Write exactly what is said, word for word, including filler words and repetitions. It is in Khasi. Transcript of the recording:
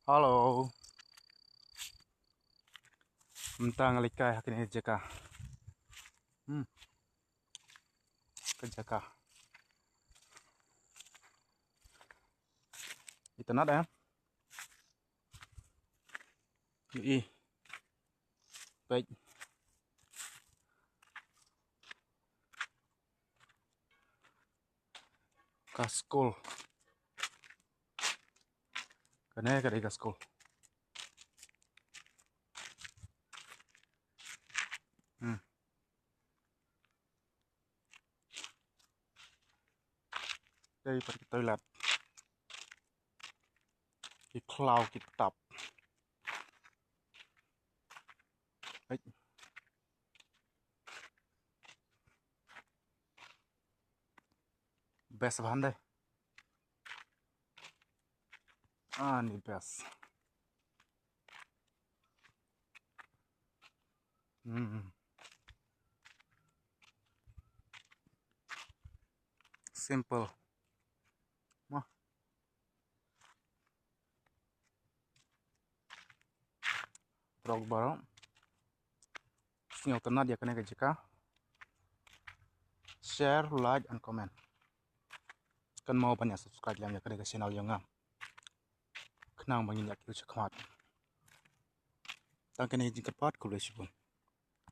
Hello. Mynta nga leit kai ha kane ka jaka. Hmm. Ka jaka. Itynnad, eh? Ïohi. Peit. Ka skul. Kane ka dei ka skul. Hmm. Dei pat ki toilet. Ki khlaw ki tap. Hei. Best bha de. Ani best. Hmm. Simple. Mah. Rock baro. Sngewtynnad ïa kane ka jaka. Share, like and comment. Kynmaw ban ïa subscribe ïa kane ka channel jong nga. Khnang ba ngin ïa kiew shakhmat. Tang kane ka jingkyrpad, khublei shibun.